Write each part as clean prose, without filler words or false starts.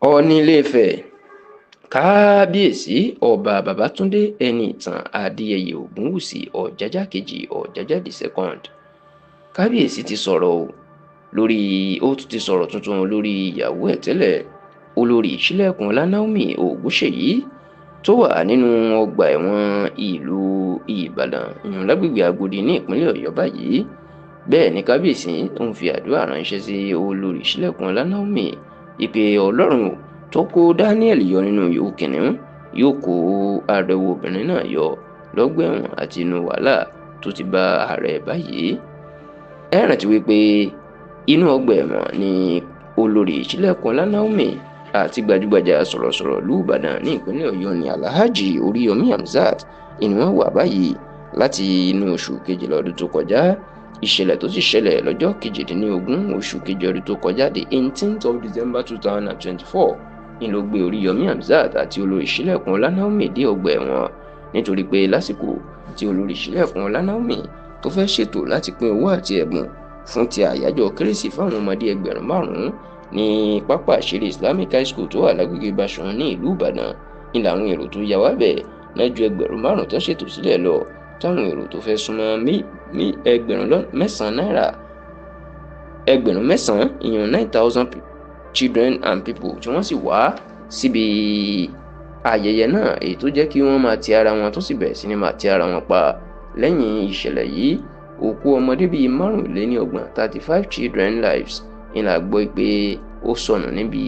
Ọọ̀ni Ilé-Ifẹ̀, Kábíyèsí Ọba Babátúndé Ẹniìtàn Adéyẹyè Ògúnwùsì Ọ̀jájá Kejì Ọ̀jájá the Second. Kábíyèsí ti sọ̀rọ̀ o lórí ó tún ti sọ̀rọ̀ tuntun lórí ìyàwó ẹ̀ tẹ́lẹ̀, Olórí Ìṣílẹ̀kùnọlá Naomi Ògúnṣèyí, tó wà nínú ọgbà ẹ̀wọ̀n ìlú Ìbàdàn, ìyún lágbègbè Agodi ní ìpínlẹ̀ Ọ̀yọ́ báyìí. Bẹ́ẹ̀ ni kábíyèsí ń fi àdúrà ránṣẹ́ sí Olórí Ìṣílẹ̀kùnọlá Naomi ìpè Ọlọ́run tó kó Daniel yọ nínú ihò kìnìún yóò kó arẹwà obìnrin náà yọ lọ́gbà ẹ̀wọ̀n àti inú wàhálà tó ti bá ààrẹ báyìí. Ẹ rántí wípé inú ọgbà ẹ̀wọ̀n ni Olórí Ìṣílẹ̀kùnọlá Naomi àti gbajúgbajà sọ̀rọ̀sọ̀rọ̀ ìlú Ìbàdàn ní ìpínlẹ̀ Ọ̀yọ́ ní Alhaji Oríyọmí Hamzat ni wọ́n wà báyìí láti inú oṣù kejìlá ọdún tó kọjá. Ìṣẹ̀lẹ̀ tó sì ṣẹlẹ̀ lọ́jọ́ 18 oṣù kejì ọdún tó kọjá, the 18th of December 2024, ní ló gbé Oríyọmí Hamzat àti Olórí Ìṣílẹ̀kùnọlá Naomi dé ọgbà ẹ̀wọ̀n, nítorí pé lásìkò tí Olórí Ìṣílẹ̀kùnọlá Naomi tó fẹ́ ṣètò láti pín owó àti ẹ̀bùn fún ti àyájọ́ Kérésì fáwọn ọmọdé 5,000 ní pápá ìṣeré Islamic High School tó wà lágbègbè Basọ̀run ní ìlú Ìbàdàn, ní làwọn èrò tó ya wábẹ̀ náà ju 5,000 tó ṣètò sílẹ̀ lọ, táwọn èrò tó fẹ́ súnmọ́ 9,000 náírà, 9,000, ìyẹn 9,000 children and people tí wọ́n sì wá síbi ayẹyẹ náà, èyí tó jẹ́ kí wọ́n máa ti ara wọn tó sì bẹ̀rẹ̀ sí ní máa ti ara wọn pa. Lẹ́yìn ìṣẹ̀lẹ̀ yìí, òkú ọmọdé bíi 35, 35 children lives, ní la gbọ́ pé ó sọnù níbi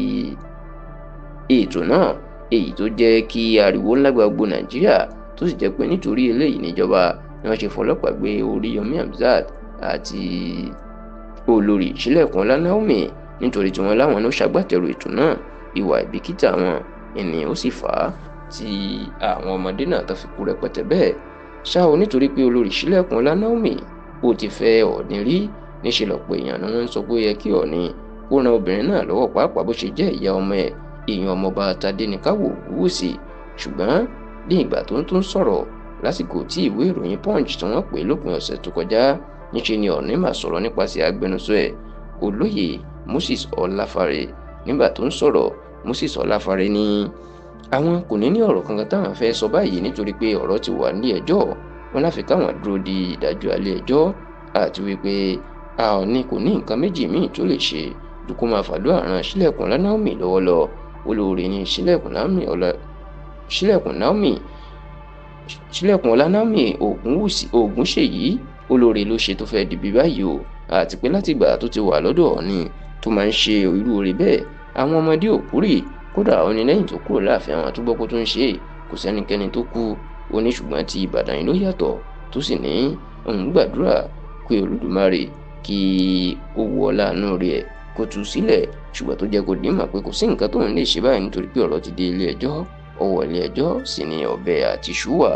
ètò náà, èyí tó jẹ́ kí ariwo ńlá gba gbogbo Nàìjíríà, tó sì jẹ́ pé nítorí eléyìí níjọba ni wọ́n ṣe fọlọ́pàá gbé Oríyọmí Hamzat àti Olórí Ìṣílẹ̀kùnọlá Naomi, nítorí tí wọ́n láwọn ló ṣagbátẹrù ètò náà. Ìwà ìbìkítà wọn ni ó sì fà á tí àwọn ọmọdé náà tó fi kú rẹpẹtẹ bẹ́ẹ̀. Ṣá o, nítorí pé Olórí Ìṣílẹ̀kùnọlá Naomi ó ti fẹ́ Ọọ̀ni rí, níṣẹ́ lọ́pọ̀ èèyàn ni wọ́n ń sọ pé ó yẹ kí Ọọ̀ni kó ran obìnrin náà lọ́wọ́, pàápàá bó ṣe jẹ́ ìyá ọmọ ẹ̀, èèyàn ọmọọba Tadéníkàwò Ògúnwùsì. Ṣùgbọ́n ní ìgbà tó ń tún sọ̀rọ̀ lásìkò tí ìwé ìròyìn Punch tí wọ́n pè lópin ọ̀sẹ̀ tó kọjá, níṣẹ́ ni Ọọ̀ni máa sọ̀rọ̀ nípasẹ̀ agbẹnusọ ẹ̀, Olóyè Moses Ọláfárè. Nígbà tó ń sọ̀rọ̀, Moses Ọláfárè ní àwọn kò ní ní ọ̀rọ̀ kankan táwọn fẹ́ sọ báyìí, nítorí pé ọ̀rọ̀ ti wà ní ẹjọ́ wọn, láfi káwọn dúró di ìdájọ́ alẹ́ ẹjọ́, àti wípé Ọọ̀ni kò ní nǹkan méjì míì tó lè ṣe ju kó máa fàdúrà ran Ṣílẹ̀kùnọlá Naomi lọ́wọ́ lọ. Olóore ní Ṣílẹ̀kùnọlá Naomi Ògúnwùsì Ògúnṣèyí, olóore ló ṣe tó fẹ́ẹ́ dìbì báyìí o, àti pé látìgbà tó ti wà lọ́dọ̀ Ọọ̀ni tó máa ń ṣe irú oore bẹ́ẹ̀, àwọn ọmọdé ò kú rí. Kódà ó ní lẹ́yìn tó kúrò láàfin, àwọn tó gbọ́ kó tó ń ṣe é, kò sẹ́nikẹ́ni tó kú. Ó ní ṣùgbọ́n ti Ìbàdàn yìí ló yàtọ̀, tó sì ní òun gbàdúrà pé Olódùmarè kí ó wọ ọlá àánú rẹ̀ kó tú sílẹ̀, ṣùgbọ́n tó jẹ́ kó dìímọ̀ pé kò sí nǹkan tóun lè ṣe báyìí, nítorí pé ọ̀rọ̀ ti dé ilé ẹjọ́, ọwọ́ ilé ẹjọ́ sì ni ọ̀bẹ àti iṣu wà.